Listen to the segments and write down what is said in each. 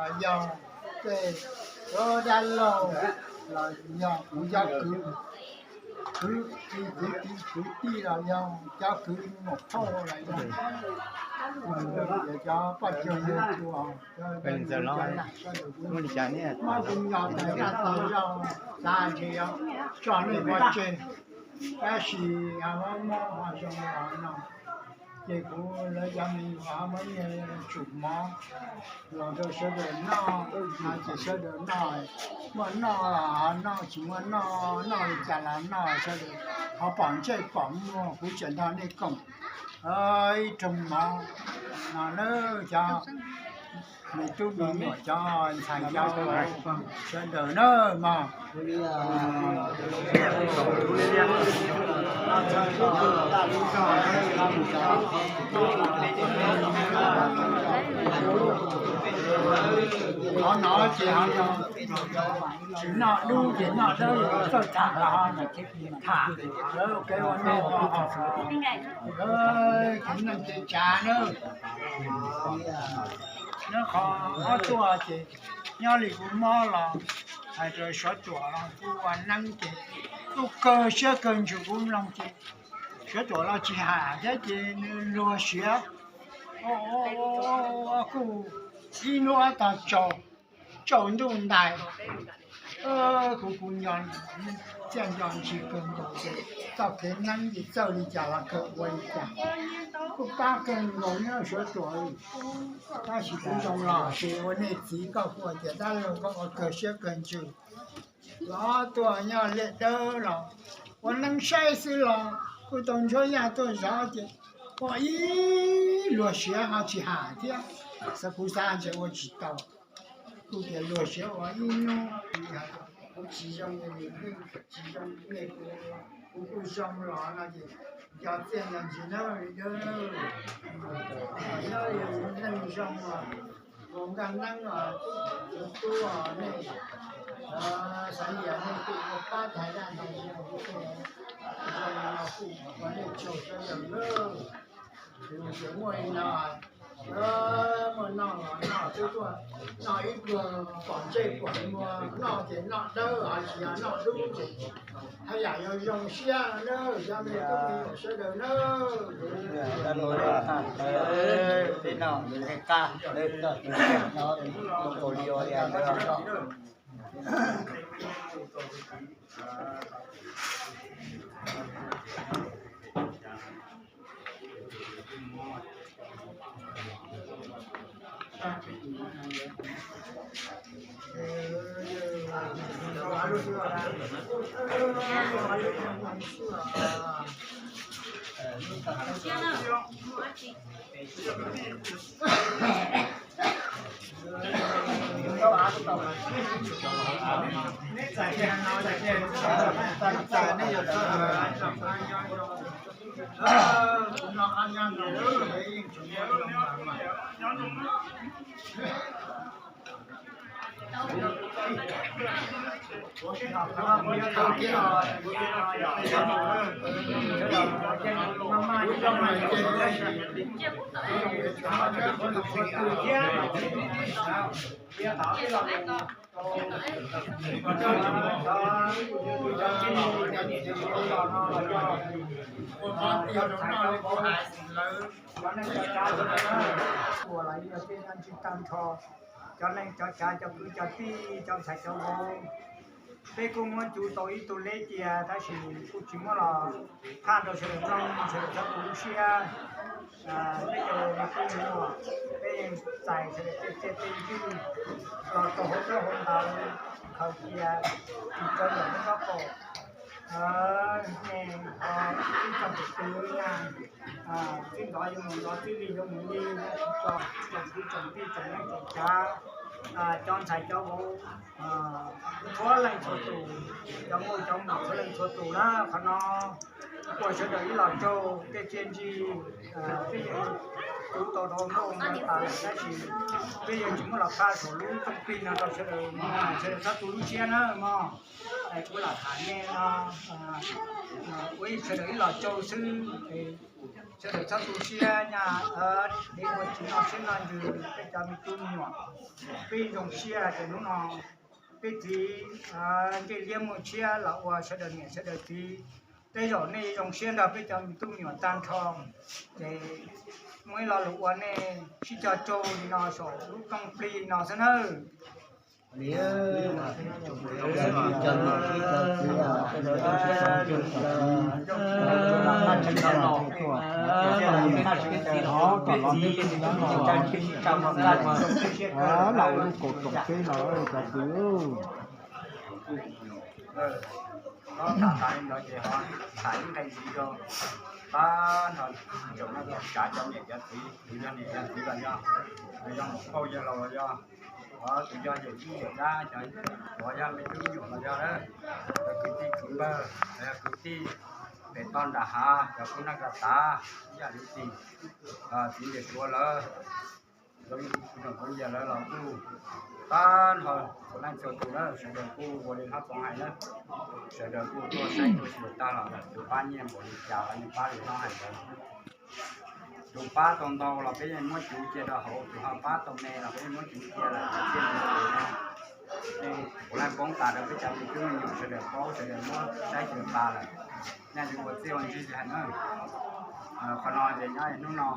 Yog tej dab laug los yog kuv cov kwv, kwv tij, kwv tij, kwv tij los yog cov kwv muam phauj los yog cov poj cog yawg cua, cov nam sawv daws, muab kuv nco tas zaj tas zog, xav hais tias yog tso nej pov tseg, tab sis ho muab ho zoo los no, ces kuv lawv cov me nyuam ho muab nyiag tsum mov los rau sawv daws noj no, ces sawv daws noj, muaj noj los ho noj, tsis muaj noj, noj li cas los noj, sawv daws ho pom ntsej pom muag, kuv tseem nrog nej koom ib rooj mov no na, cov me tub me nyuam, cov ntxhais cov sawv daws na mog. Qhov no ces ho yog tsis noj dub ces noj dawb, txawj tham los ho tham, kev ua noj, kev neej kev tsav na. Nyob qhov ob tuaj ces nyob li kuv mob los hais rau Suav Tuam los kuv ua neeb ces kuj kawg siab kawg ntsws kuv mloog ces Suav Tuam los tsis hais thiab ces nws luag siav, kuj ib hnub ob tog tsaus, tsaus ntuj ntais, kuv kuv nco, txiaj nco ntsis kawg nkaus ces txoj kev neeb ces txawj li cas los kawg ua li cas, kuj pab kawg nkaus nyob Suav Tuam. Tab sis kuv zoo los ces ua nej txiv koj kuj tias dab laug koj ua kawg siab kawg ntsws los tuaj nyob liaj dawb los ua neeb saib xwb los kuj tau ntsuab yaj tuaj zov ces ua ib luag siav ho tsis hais thiab, xav kuv xav ntshe ua tsis tau. Kuj tias luag siav ua ib hnub, kuv tsis zoo, tsis zoo, kuv kuj zoo los no ces nco txiaj nco ntsis nawb li dawb, nyob li neej zoo os, ua nkaj neeb os, tub os, nej xav lias nej kuj ua pab thaiv dab ntawd, zoo no kuj ua nej tsaug sawv daws nawb. Ces muaj li no, muaj noj los noj twb tuaj noj ib pluag pom ntsej pom muag, noj ces noj dawb, ho tsis yog noj dub ces haj yam yuav zoo siab nawb, cov me tub me nyuam sawv daws nawb. Peb noj qab, Ua los yog tej dab ntsis tag nrho, cov neej cov tsav, cov kwv cov tij, cov ntxhais cov vauv, peb kuj muab cub tau ib tug leb cia tab sis kuj tsis muab los phaj rau sawv daws mloog, sawv daws txhob tu lub siab. Peb cov me tub me nyuam, peb yeej txais sawv daws tej txiaj tej ntsig los rau hauv nruab hauv ntawv, khaws cia tsis txawj ntawm lub nrob qaum. Nej ho txij txoj tus twv na, txij ntxov yuav mus ntxov, txij lig yuav mus lig, tsoom kwv tsoom tij tsoom neej tsoom tsav, cov ntxhais cov vauv, txhua leej txhua tus, cov nkauj cov muam txhua leej txhua tus na, qhov no ua sawv daws ib los tsaug tej txiaj ntsig. Peb yeej cub tau rau nkauj no tas lawm tab sis peb yeej tsis muab los phaj saum lub rooj plig no rau sawv daws, sawv daws txhob tu lub siab na mog. Kuv lam tham nej no, ua sawv daws ib los tsaug xwb es Sawv daws txhob tu siab nyaj, dev ua tsis noj siab noj ntsws peb cov me tub me nyuam. Peb zoo siab tias hnub no peb txiv ntsej liab muaj tshiab los ua sawv daws niam sawv daws txiv. Tej zaum nej zoo siab nrog peb cov me tub me nyuam tag nrho, ces muaj ib lo lus ua nej sib cog caug li no saum lub rooj plig no xwb nawb. Los ua lub kaus toom peb no cov kwv. Txhob tham tas li ntawd ces ho tham ib nqe ntxiv rau pab nrog tsoom no tsav cov niam cov txiv, tus yog niam yog txiv los yog, tus yog muam phauj yawg laus los yog, tus yog yawm yij yawm dab, cov uas yog me tub me nyuam los yog, cov kwv tij kwv npawg los yog kwv tij pem toj nram hav, cov kuj naj ka tav ib yam li tim txiv ntias suav lawm, zoo kuv tsoom kwv yawg lawv los kuj pab nrog txhua leej txhua tus na, sawv daws kuj ua li hlob Txoov hais na, sawv daws kuj tuaj saib tuaj xyuas tag los lawm, tus pab nyiaj npaum li cas los yeej pab li hlob hais ntawd. Tus pab tau ntau los peb yeej muab cuv cia rau hauv, tus ho pab tau me los peb yeej muab cuv cia lawm, cia li tus no. Kuv leej poob tas rau peb cov me tub me nyuam sawv daws paub sawv daws muab saib sawv daws pab lawm, nyaj li ua txij ua ntsis li hais na. Qhov no ces nyob hnub no,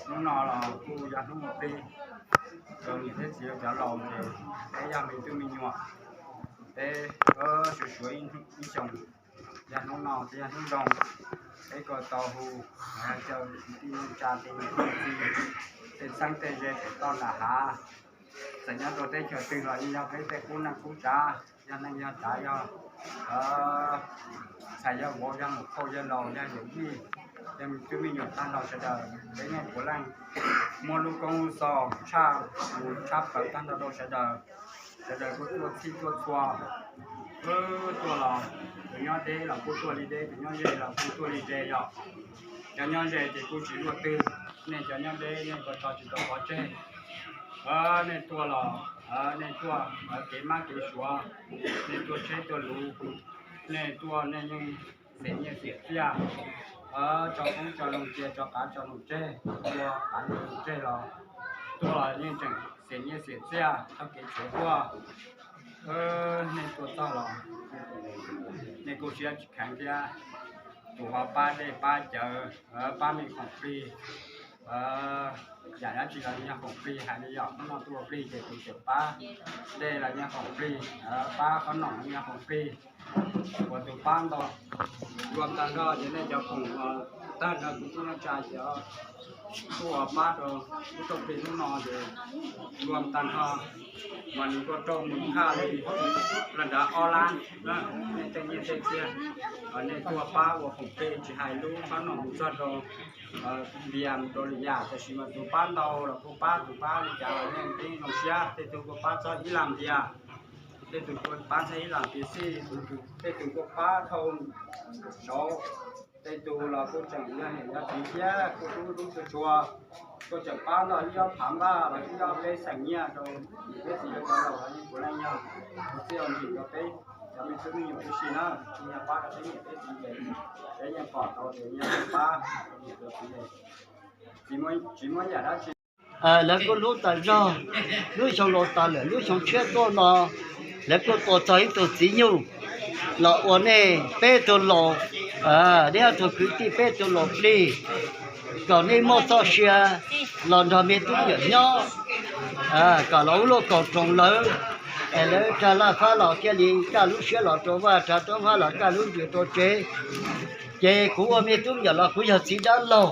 hnub no los kuj yog hnub mus plig rau niam thiab txiv cov laus ces peb yog me tub me nyuam, peb suav suav ib xyoos, yog hnub no thiab yog hnub zoo, peb kuj tau hu caw kwv tij neej tsa tej niam tej txiv, tej txheeb tej ze pem toj nram hav, txawm nyob rau teb chaws twg los yeej yog peb tej qub neej qub tsav, yog neej yog tsav, yog ntxhais yog vauv, yog muam phauj yawg laus, yog yawm yij, yog me tub me nyuam tag nrho sawv daws, peb yeej puav leej muab lub koob lub xov tshaj mus tshaj plaws tag nrho rau sawv daws. Sawv daws kuj tuaj txhij tuaj txhua, tuaj los tus nyob deb los kuj tuaj li deb, tus nyob ze los kuj tuaj li ze yom. Cov nyob ze ces kuj tsis luaj twg, nej cov nyob deb nej kuj tso tsis tau pov tseg. Nej tuaj los nej tuaj kev mab kev suav, nej tuaj tsheb tuaj luv, nej tuaj nej yeej xiam nyiaj xiam txiaj, tso koob tso loo cia, tso qav tso loo tseg, ua qav ua loo tseg los tuaj los yeej tseem xiam nyiaj xiam txiaj txoj kev tshuav tuaj. Nej tuaj txog los nej kuj siab tsis kheev thiab. Tus ho pab dej pab cawv, pab me khoom plig, yam dab tsi los yog khoom plig hais li yom, qhob noom tuaj ua plig ces tus tseem pab dej los yog khoom plig, pab qhob noom los yog khoom plig. Uas tus pab ntau, luag tag nrho ces nej cov khoom tag nrho tus tub neej tsa ces kuj ua pab rau lub rooj plig hnub no ces luag tag nrho mas nws kuj raug mus khaj li los nrad ob lab na, nej tej nyiaj tej txiaj, nej tuaj pab ua khoom plig tsis hais lub qhob noom mus txog rau npias mus rau lwm yam, tab sis mas tus pab ntau los kuj pab, tus pab li cas los yeej peb zoo siab, tej tug kuj pab txog ib lam npias, tej tug kuj pab txog ib lam piv xij, tej tug kuj pab dhau saud, tej tug los kuj tseem yog niam yog txiv thiab kuj dub dub tshua tshua, kuj tseem pab tau ib ob phav npaj los ib ob peb xeem nyiaj rau niam thiab txiv rau cov laus los yeej puav leej yog ua txij ua ntsim rau peb cov me tub me nyuam tib si na, tsis yog pab rau peb niam peb txiv ces peb yeej pom tau tias yog pab rau niam rau txiv, tsis muaj yam dab tsi. Lawv kuj hlub tas zog, lub xyoo laus tas lawm lub xyoo tshiab tuaj no, lawv kuj tua txog ib tug txiv nyuj los ua nej peb tug laus, nej ob tug kwv tij peb tug laus plig, kom nej muaj txoj sia los nrog me tub me nyuam nyob, kom los ua lub kaus roos lawv, es lawv rag laj fab los thiaj li kaj lub siab los rau vaj, rag roob fab los kaj lub ntsws rau tsev. Ces kuv ua me tub me nyuam los kuv yog txiv dab laug,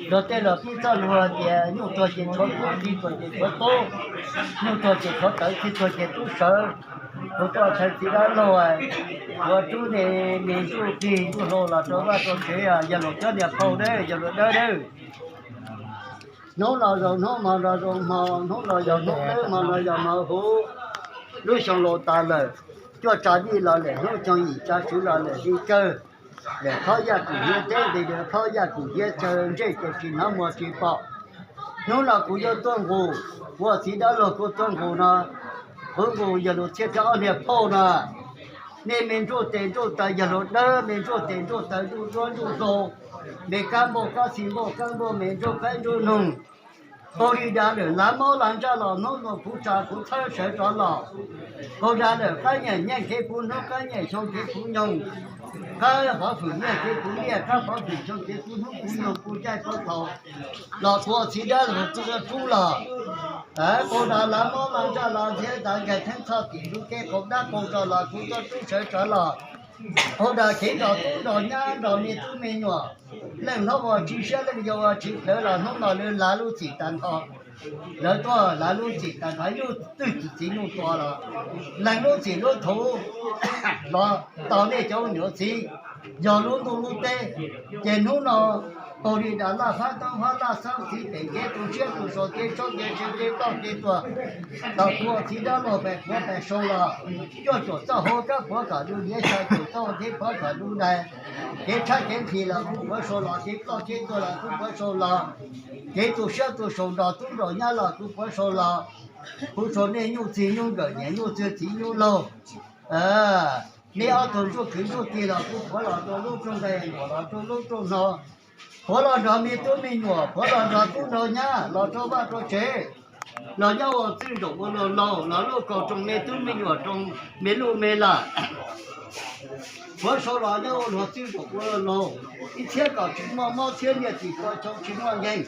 nrog tej laus tib txoj lus tias nyuj tuag ces tshuav kub, txij tuag ces tshuav tub, nyuj tuag ces tshuav tawv, txij tuag ces tub sawv. Kuv tuaj txhais txiv dab laug, kuv rub ne me ntsuj plig ntsuj hlau los rau vaj rau tsev, yog luag cov niag phauj dawb, yog luag dawb dawb. Hnub no zoo hnub, hmo no zoo hmo, hnub no yog hnub dawb, hmo no yog hmo huv. Lub xyoo laus tas lawm, cuaj tsa dij los lawm, hnub xyoo yim tsa tswv los lawm li kawg. Lawm thob yaj kum hiav teb, nqis lawm thob yaj kum hiav chaw, ntsej ces tsis hnov muag tsis pom. Hnub no kuv yuav tuaj nqus, kuv ua txiv dab laug kuv tuaj nqus no, kuv nqus yog luag txhiaj rau ob niag phauj no. Nej me ntsuj tes ntsuj taw yog luag dawb, me ntsuj tes ntsuj taw ntsuj duab ntsuj hlau, me kab npauj kab xis npauj kab npauj me ntsuj qaib ntsuj noog, qaug li dav lawm lav mob lav ntsaj los hnub no kuv tsa kuv txhawb sawv rov los, qaug dav lawm qab nyiaj nyiaj kev puv hnub qab nyiaj xyoo kev puv nyoog, qab qhov fwm nyiaj kev puv nyiaj qab qhov fwm xyoo kev puv hnub puv nyoog puv caij puv thaum los kuv ua txiv dab los kuv ua rub los, qaug dav lav mob lav ntsaj los ntxhiab dav nkag theeb txhoj tim lub kev qaug dab qaug zog los kuv tuaj rub sawv rov los, qaug dav kev nrog tub nrog nyab nrog me tub me nyuam, leej hlob ua tsis siab leej yau ua tsis plawv los hnub no lawv lav lub txim tag nrho. Lawv tuaj lav lub txim tag nrho, nyuj twg txiv nyuj tua los lees lub txim lub thuv los tau nej cov nyuam txiv, yog lub ntuj lub teb. Ces hnub no qaug li dav laj fab toob fab laj xab txiv pem kev tu siab tu saum kev tsob kev siab kev ploj kev tuag, tau kuv ua txiv dab laug pem puav pem sau los, cuaj caum txoj hauv kab puav kom lub liab xya caum txoj hauv thiab puav kom lub dais, kev tshab kev nqhis los kuv puav sau los, kev ploj kev tuag los kuv puav sau los, kev tu siab tu saum nrog tub nrog nyab los kuv puav sau los, kuv sau nej nyuj txig nyuj nkawm niam nyuj txig txiv nyuj laug. Nej ob tug ntsuj kwv ntsuj tij los kuv puav los rau lub rooj nqe, puav los rau lub rooj hno, puav los nrog me tub me nyuam, puav los nrog tub nrog nyab los rau vaj rau tsev, los nyob ua txwj zaum ua luag laug, los lub kaus roog me tub me nyuam rau me luj me lam. Puav sau los nyob ua luag txwj zaum ua luag laug, ib txhiab kom tsis muaj mob, txhiab niaj txim pua xyoo tsis muaj nkeeg,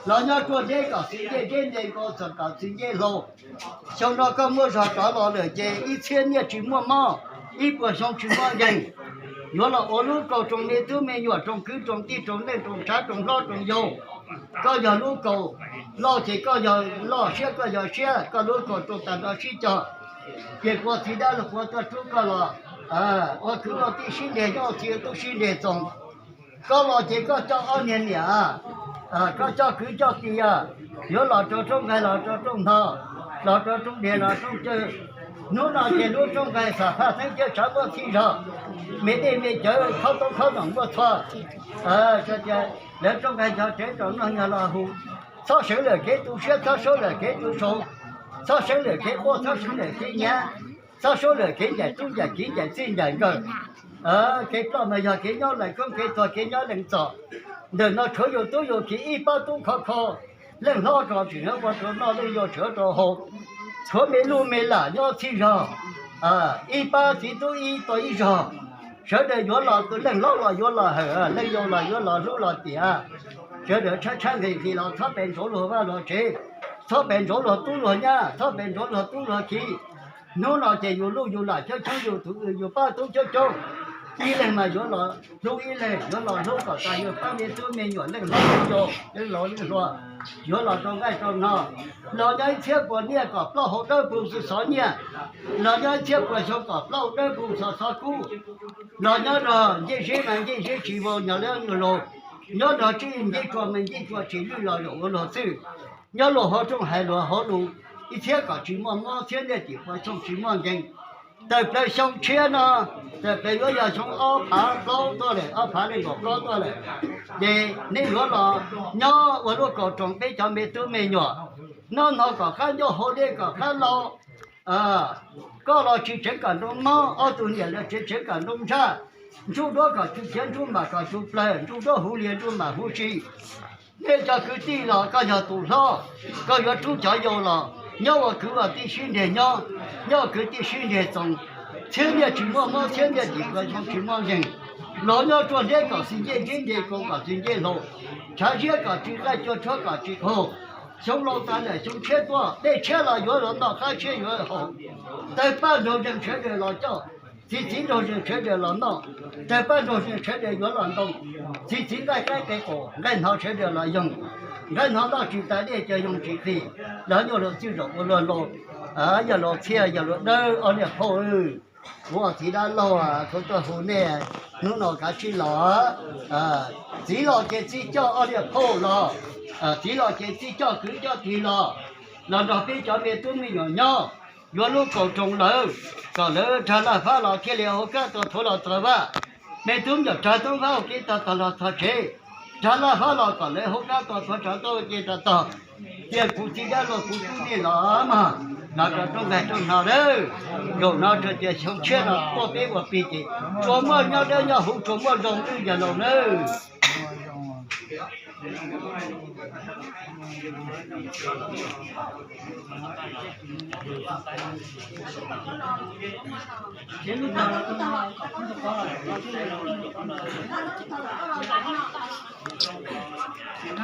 los nyob ruaj deb kom txwv ncej deb nce nkaus txog kom txwv ncej hlau. Xyoo no koj muaj zog rov los lawm ces ib txhiab niaj tsis muaj mob, ib puas xyoo tsis muaj nkeeg. Yuav los ua lub kaus roog me tub me nyuam, roog kwv roog tij, roog neej roog tshav, roog hlob roog yau. Koj yog lub kaus loj ces koj yog loj siab, koj yog siab, koj lub kaus roog tag nrho sib cog. Ces kuv ua txiv dab los kuv tuaj rub koj los, ua kwv ua tij sib nreg nyob, ua txiv tub sib nreg txoos. Koj los ces koj coj ob niag niam, koj coj kwv coj tij, yuav los rau rooj nqaij los rau rooj hno, los rau rooj diav los rooj cawv. Hnub no ces lub rooj nqaij xam phaj xeeb cawv tshav muaj txhij zog, me dej me cawv khob toob khob noom muaj txhua. Lawv rooj nqaij nco tsev rau noj nyag los hu, txhob sawv lawm kev tu siab, txhob sawv lawm kev tu saud, txhob sawv lawm kev quaj, txhob sawv lawm kev nyiav, txhob sawv lawm kev ncaim tub ncaim kiv ncaim txij ncaim nkawm. Kev ploj mas yog kev nyob leej koob, kev tuag kev nyob leej txom. Ntawm no tshuav yus tub yus kiv ib pab tub khov kho, leej hlob rau tsis ua rau noj, leej yau tsis ua rau haus, tshuav me luj me lam nyob txhij zog, ib pab txiv tub ib tog ib zog. Sawv daws yuav los, leej hlob los yuav los hawm, leej yau los yuav los hlub los tiam. Sawv daws tshaib tshaib nqhis nqhis los txhob pes ntsoov luag vaj luag tsev, txhob pes ntsoov luag tub luag nyab, txhob pes ntsoov luag tub luag kiv. Hnub no ces yus luj yus lam coob coob, yus tus yus pab tub coob coob, ib leeg mas yuav los hlub ib leeg, yuav los hlub kom tag yus pab me tub me nyuam, leej hlob leej yau, leej laus leej hluas, yuav los rau nqaij rau hno. Los nyob ib txhiab puas niaj kom plaub hau dawb paug xov nyiaj, los nyob ib txhiab puas xyoo kom plaub hau dawb paug xov xov kub. Los nyob nrog ncej zeb mas ncej zeb tsis vau nyuag liab nyuag laus, nyob nrog ncej tsua mas ncej tsua tsis lwj los zaum ua luag txwj. Nyob luag hauv rooj hais luag hauv lus, ib txhiab kom tsis muaj mob, txhiab niaj tsim pua xyoo tsis muaj nkeeg. Tawm plaws xyoo tshiab no, tawm plaws yuav yog xyoo ob phav plaub tuaj lawm, ob phav nees nkaum plaub tuaj lawm, ces neb yuav los nyob ua lub kaus roog peb cov me tub me nyuam, noj hno kom qab ncauj, haus dej kom qab lau. Koj los tsis tseev kom nroo mob, ob tug niam lawv tseev tseev kom nroo ntsaj, ntsuj duab kom tsis khiav, ntsuj mam kom tsis plawg, ntsuj duab huv liag ntsuj mam huv si. Nej cov kwv tij los koj yog tus hlob, koj yuav rub cov yau los nyob ua kwv ua tij sib nreg nyob, nyob ua kwv tij sib nreg txoos, txhiab niaj tsis muaj mob, txhiab niaj tsis pua xyoo tsis muaj nkeeg. Los nyob ruaj deb kom txwv ncej deb nce nkaus kom txwv ncej hlau, tshav ziab kom tsis qaij, cua tshuab kom tsis qaug. Xyoo laus tas lawm xyoo tshiab tuaj, dej tshiab los yuav los noj, qab tshiab yuav haus. Tawg paj nraug zeeg sawv daws los coj, txiv txiv nraug zeeg sawv daws los noj. Tawg paj nraug zeeg sawv daws yuav los ntoo, txiv txiv nqaij qaib qe qaum, nqaij hno sawv daws los yoog. Nqaij hno noj tsis tas, dej cawv yoog tsis qis, los nyuaj luag txwj zaum ua luag laus. Yog luag txhiaj yog luag dawb, ob niag phauj, kuv ua txiv dab laug kuv tuaj hu nej hnub no kav tsij los. Txiv los ces txiv coj ob niag phauj los, txiv los ces txiv coj kwv coj tij los, los nrog peb cov me tub me nyuam nyob. Yuav lub kaus roog lawm, kom lawv rag laj fab los thiaj li hauv kab tua thuav los txog vaj. Me tub me nyuam rag toob fab hauv kev tag tog los txog tsev, rag laj fab los kom lawv hauv kab tua thuav rov tuaj ua ke tag tog. Tias kuv txiv dab laug kuv tub nej los mas, los rau rooj nqaij rooj hno lawm. Zaum no rau tias xyoo tshiab no tuaj peb ua plig ces tsuas muaj nyob dawb nyob huv, tsuas muaj zoo lwj yog laus nawb. Nab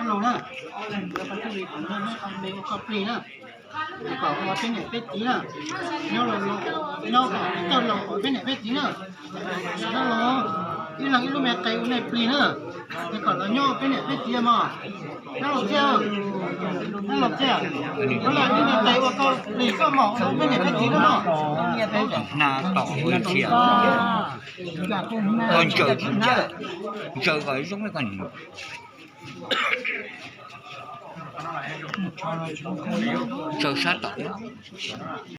laug na, me ua koj plig na, es kom ua peb niam peb txiv na, nyob los nyob kom tau los ua peb niam peb txiv na. Nab laug, ib leeg ib lub me qe ua nej plig na, es kom los nyob ua peb niam peb txiv mog. Nab laug Txiaj, nab laug Txiaj, ua lawm ib lub me qe ua koj plig koj mom ua peb niam peb txiv na mog. Hna tom ua ntsia, koj ntsaws tsis ncaj, ntsaws kom zoo koj ntsaws sab tom.